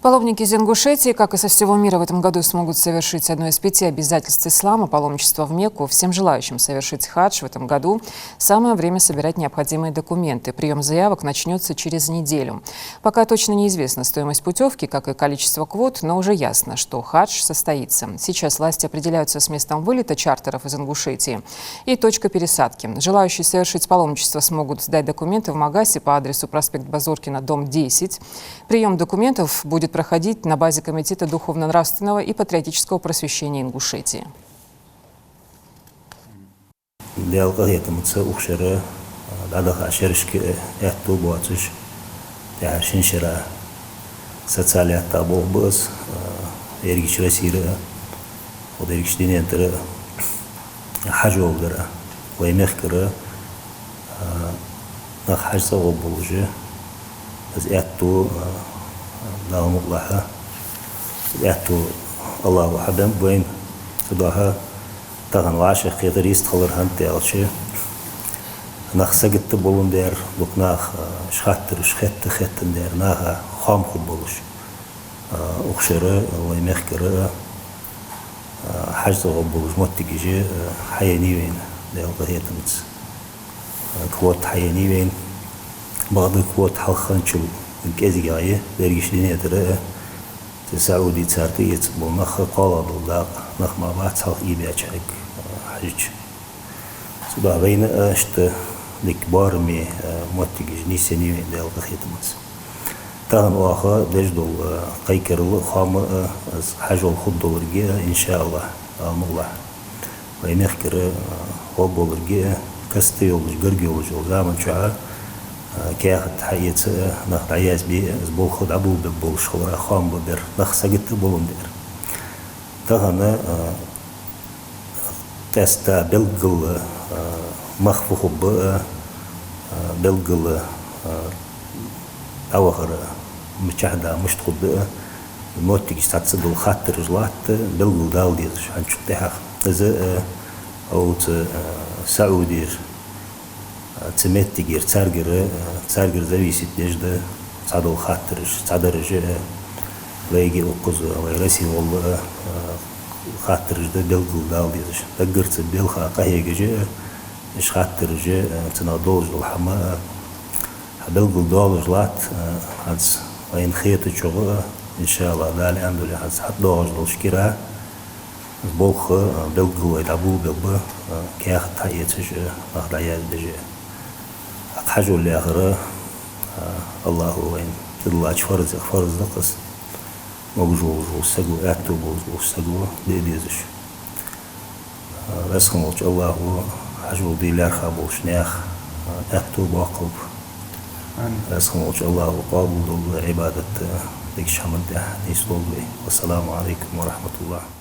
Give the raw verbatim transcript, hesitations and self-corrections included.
Паломники из Ингушетии, как и со всего мира, в этом году смогут совершить одно из пяти обязательств ислама — паломничество в Мекку. Всем желающим совершить хадж в этом году самое время собирать необходимые документы. Приём заявок начнётся через неделю. Пока точно неизвестна стоимость путёвки, как и количество квот, но уже ясно, что хадж состоится. Сейчас власти определяются с местом вылета чартеров из Ингушетии и точкой пересадки. Желающие совершить паломничество смогут сдать документы в Магасе по адресу проспект Базоркина, дом десять. Приём документов будет проходить на базе Комитета духовно-нравственного и патриотического просвещения Ингушетии. Даьла къахетамца укх шера, а, дӀадахача шерашка, э, аьттув боацаш, тӀехьа шин шера социалиятта болх ба аз, а, ерригача Россера, а, вот ерригача дунен тӀара, а, хьажол дар, вай мехкара, а, нах хьажцӀа гӀоргболаш, из аьттув, а, Дала мукъалахь, из аьттув Аллахӏо хьабеннаб вайна. Цудухьа тахан вӀашагӀкхетар йистхилар хӀана аьлча, нах сагота боландаь, дукха нах, а, уж хаттараш хетта-хеттандаь, наха хоам хургболаш. А, укх шера вай мехкара, а, хьажцӀа гӀоргболаш моттигаш, а, хьаеннай вайна, Даьла къахетамца. А, квота хьаеннай вайна. Бакъда квота хьалха хинначул кӀезигагӀа я, ерригача дунен тӀара, а, цу Саудий цар тӀаэцаргбола нах, кхоалагӀа дола дакъа нах мара бац хьалха ийбаьча хьаг, а, хьажача. Цудухьа вайна, а, иштта дика боараме, а, моттигаш нийсъеннай вайна, Даьла къахетамца. Тахан оаха деш дола, а, кхайкарал а, хоам а, а, из хьажол хургдолга а, иншааллахӀ, Дала мукъалахь, вай мехкара, а, гӀоргболга а, каста йолаш, гарга йолаш йола заман чухь, а, каьхат хьаэца а, нах дӀаязбе а, из болх дӀаболабергболаш хилара хоам ба бер, нах сагота боландаь. Тахан, а, къаьстта белггала, а, мах фу хургба, а, а, белггала, а, дӀавахар мичахьа да, мишта хургда, а, моттигаш цхьацца дола хаттараш латт белгалдала дезаш хӀанзчул тӀехьагӀа. Из, а, оаха цу, а, Саудера, а, цу меттигера, царгара, а, царгара зависит деш да цхьадола хаттараш, цхьадараш, а, вайга а укхаза, вай Россе гӀолла а, а, хаттараш да белгалдала дезаш. Даггара цу балха къахьегаш а, уж хаттараш а, цунах долаш дола хӀама а, хьабелгалдоалаш латт, а, хӀанз вайна хетачох а, иншааллахӀ, Дала аьннадале, хӀанз хьатӀадоагӀаш долча кира болх, а, белггала вай дӀаболабергба, а, каьхат хьаэцаш а, нах дӀаязбеш а. ХӀаьта хьажол яхар, а, Аллахӏо вайна тӀадиллача фарзех фарз да-кх из. Могаш волаш вола саг ва, аьттув болаш вола саг ва, де дезаш. А, Веза хинна волча Аллахӏо хьажол де лаьрхӀа болча наьха, а, аьттув боаккхалба. Амин. Веза хинна волча Аллахӏо къоабалдолда Ӏибадат, а, дикача хӀаман тӀа нийсдолда вай. Вассаламу Ӏалайкум ва рахьматуллахӀ.